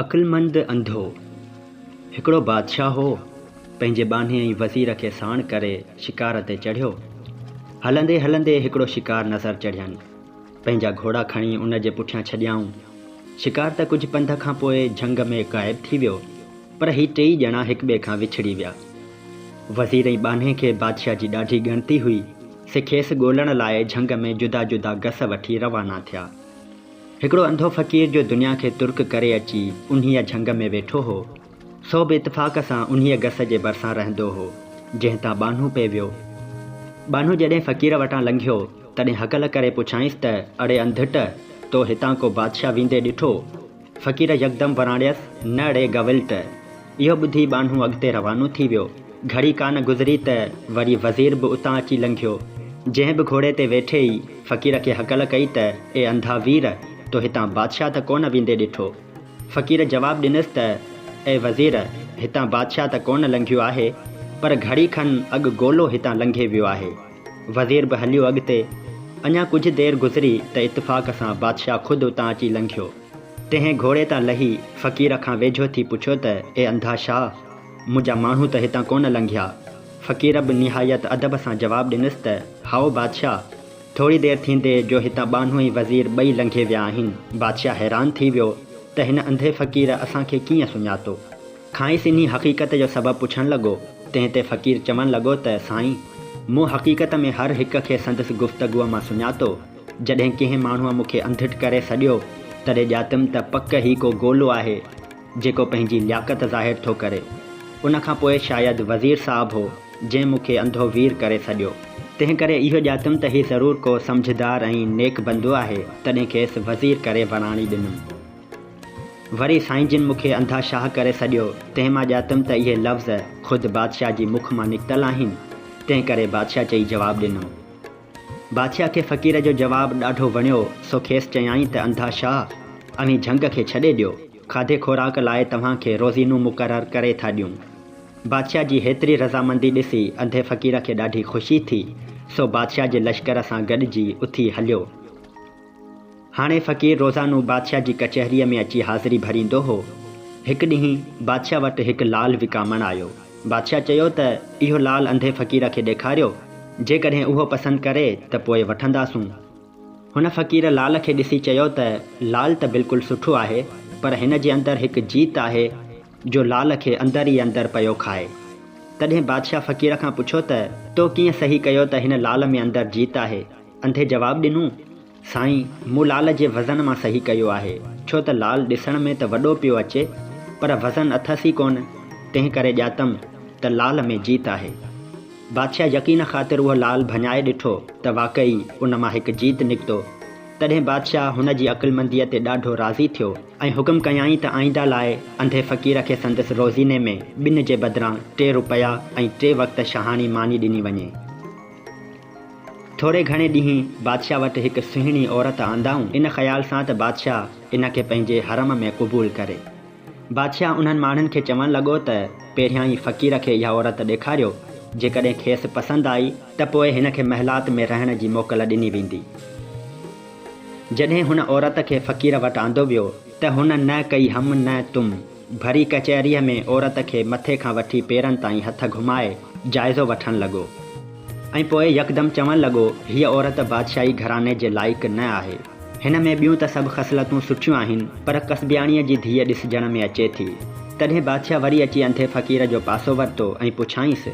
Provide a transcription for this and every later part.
عقلمند انڌو، هڪڙو بادشاهه هو، پنهنجي ٻانهي ۽ وزير کي ساڻ ڪري شڪار تي چڙهيو. هلندي هلندي هڪڙو شڪار نظر چڙهين. پنهنجا گهوڙا کڻي ان جي پٺيان ڇڏيائون. شڪار ته ڪجهه پنڌ کان پوء جهنگ ۾ غائب ٿي ويو، پر هي ٽيئي ڄڻا هڪٻئي کان وڇڙي ويا. وزير ۽ ٻانهي کي بادشاهه جي ڏاڍي ڳڻتي هئي، سي کيس ڳولڻ لاء جهنگ ۾ جدا جدا گس وٺي روانا ٿيا. هڪڙو انڌو فقير جو دنيا کي ترڪ ڪري اچي انهيء جهنگ ۾ ويٺو هو، سو به اتفاق سان انهيء گس جي ڀرسان رهندو هو، جنهن تان ٻانهو پئي ويو. ٻانهو جڏهن فقير وٽان لنگهيو، تڏهن هڪل ڪري پڇيائينس ته، اڙي انڌٽ، تو هتان ڪو بادشاهه ويندي ڏٺو؟ فقير يڪدم وراڻيس، نه ڙي گولٽ! اهو ٻڌي ٻانهون اڳتي روانو ٿي ويو. گهڙي ڪانه گذري ته وري وزير به اتان اچي لنگهيو. جنهن به گهوڙي تي ويٺي ئي فقير کي هڪل ڪئي ته، اي انڌا وير! تو هتان بادشاهه ته ڪونه ويندي ڏٺو؟ فقير جواب ڏنس ته، اي وزير! هتان بادشاهه ته ڪونه لنگهيو آهي، پر گهڙي کن اڳ گولو هتان لنگهي ويو آهي. وزير به هليو اڳتي. اڃا ڪجهه دير گذري ته اتفاق سان بادشاهه خود اتان اچي لنگهيو. تنهن گهوڙي تان لهي فقير کان ويجهو ٿي پڇيو ته، اي انڌا شاهه! منهنجا ماڻهو ته هتان ڪونه لنگهيا. فقير به نهايت ادب سان جواب ڏنس ته، هائو بادشاهه! ٿوري دير ٿيندي جو هتان ٻانهو ۽ وزير ٻئي لنگهي ويا آهن. بادشاهه حيران ٿي ويو ته هن انڌي فقير اسان کي ڪيئن سڃاتو؟ کانئس انهي حقيقت جو سبب پڇڻ لڳو، تنهن تي فقير چوڻ لڳو ته، سائين! مون حقيقت ۾ هر هڪ کي سندس گفتگوء مان سڃاتو. جڏهن ڪنهن ماڻهوء مون کي انڌٽ ڪري سڏيو، تڏهن ڄاتم ته پڪ هي ڪو گولو آهي، جيڪو پنهنجي لياقت ظاهر ٿو ڪري. ان کان پوء شايد وزير صاحب هو، جنهن مون کي انڌو وير ڪري سڏيو. تنهن ڪري اهو ڄاتم ته هي ضرور ڪو سمجهدار ۽ نيڪ بندو آهي، تڏهن کيس وزير ڪري وراڻي ڏنم. وري سائين جن مون کي انڌا شاهه ڪري سڏيو، تنهن مان ڄاتم ته اهي لفظ خود بادشاهه جي مک مان نڪتل آهن، تنهن ڪري بادشاهه چئي جواب ڏنم. بادشاهه کي فقير جو جواب ڏاڍو وڻيو، سو کيس چيائين ته انڌا شاهه، اوهين جهنگ کي ڇڏي ڏيو، کاڌي خوراڪ لاء توهان کي روزينو مقرر ڪري ٿا ڏيون. بادشاهه جي هيتري رضامندي ڏسي انڌي فقير کي ڏاڍي خوشي ٿي، سو بادشاهه جي لشڪر سان گڏجي اٿي هليو. هاڻي فقير روزانو بادشاهه جي ڪچهريء ۾ اچي حاضري ڀريندو هو. هڪ ڏينهن بادشاهه وٽ هڪ لال وڪامڻ آيو. بادشاهه چيو ته، اهو لال انڌي فقير کي ڏيکاريو، جيڪڏهن اهو پسند ڪري ته پوء وٺنداسون. هن فقير لال کي ڏسي چيو ته، لال ته بلڪل سٺو آهي، پر هن جي اندر هڪ جيت آهي، جو لال کي اندر ئي اندر پيو کائي. تڏهن بادشاهه فقير کان پڇيو ته، تو ڪيئن سهي ڪيو ته هن لال ۾ اندر جيت آهي؟ انڌي جواب ڏنو، سائين، مون لال جي وزن مان صحيح ڪيو آهي، ڇو ته لال ڏسڻ ۾ ته وڏو پيو اچي، پر وزن اٿس ئي ڪونه، تنهن ڪري ڄاتم ته لال ۾ جيت آهي. بادشاهه يقين خاطر اهو لال ڀڃائي ڏٺو ته واقعي ان مان هڪ جيت نڪتو. تڏهن بادشاهه هن جي عقلمنديء تي ڏاڍو راضي ٿيو ۽ حڪم ڪيائين ته آئنده لاء انڌي فقير کي سندس روزيني ۾ ٻن جي بدران ٽي روپيا ۽ ٽي وقت شاهاڻي ماني ڏني وڃي. ٿوري گهڻي ڏينهن بادشاهه وٽ هڪ سهڻي عورت آندائون، ان خيال سان ته بادشاهه ان کي پنهنجي حرم ۾ قبول ڪري. بادشاهه انهن ماڻهن کي چوڻ لڳو ته، پهريائين فقير کي اها عورت ڏيکاريو، جيڪڏهن کيس پسند آئي ته پوء هن کي محلات ۾ رهڻ جي موڪل ڏني ويندي. جڏهن هن عورت کي فقير وٽ آندو ويو ته هن نه ڪئي هم نه تم. ڀري ڪچهريء ۾ عورت کي مٿي کان وٺي پيرن تائين هٿ گهمائي جائزو وٺڻ لڳو ۽ پوء يڪدم چوڻ لڳو، هيء عورت بادشاهي گهراڻي جي لائق نه آهي. هن ۾ ٻيون ته سڀ خصلتون سٺيون آهن، پر ڪسبياڻيء جي ڌيء ڏسجڻ ۾ اچي ٿي. تڏهن بادشاهه وري اچي انڌي فقير جو پاسو ورتو ۽ پڇائينس،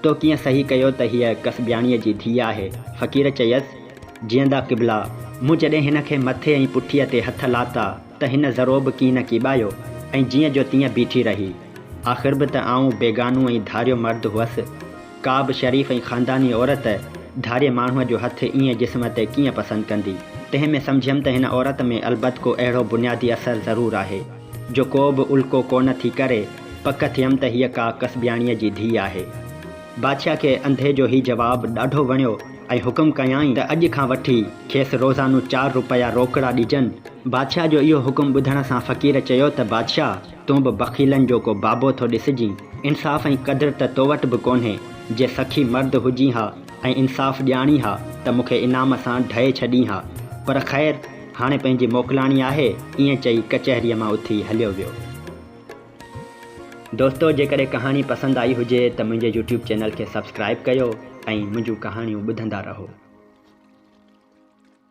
تو ڪيئن صحيح ڪيو ته هيء ڪسبياڻيء جي ڌيء آهي؟ فقير چيس، جيئندا قبلا! مون جڏهن هن کي مٿي ۽ پٺيء تي هٿ لاتا، ته هن ذرو به ڪين ڪيٻايو ۽ جيئن جو تيئن بيٺي رهي. آخر به ته آئون بيگانو ۽ ڌاريو مرد هئس. ڪا به شريف ۽ خانداني عورت ڌارئي ماڻهوء جو هٿ ائين جسم تي ڪيئن پسند ڪندي؟ تنهن ۾ سمجهيم ته هن عورت ۾ البت ڪو اهڙو بنيادي اثر ضرور آهي، جو ڪو به الڪو ڪونه ٿي ڪري. پڪ ٿيم ته هيء ڪا ڪسبياڻيء جي ڌيء آهي. بادشاهه کي انڌي جو هي جواب ڏاڍو وڻيو ۽ حڪم ڪيائين ته اڄ کان وٺي کيس روزانو چار روپيا روڪڙا ڏجن. بادشاهه جو اهو حڪم ٻڌڻ سان فقير چيو ته بادشاهه! تون به بخيلن جو ڪو بابو ٿو ڏسجين. انصاف ۽ قدر ته تو وٽ به ڪونهي. جي سخي مرد هجين ها ۽ انصاف ڄاڻين ها ته مون کي انعام سان ڍئي ڇڏين ها. پر خير! هاڻي پنهنجي موڪلاڻي آهي، ائين چئي ڪچهريء مان اٿي هليو ويو. دوستو جيڪڏهن ڪهاڻي پسند آئي هجي ته منهنجي يوٽيوب چينل کي سبسڪرائيب ڪيو ۽ منهنجون ڪهاڻيون ٻڌندا رهو.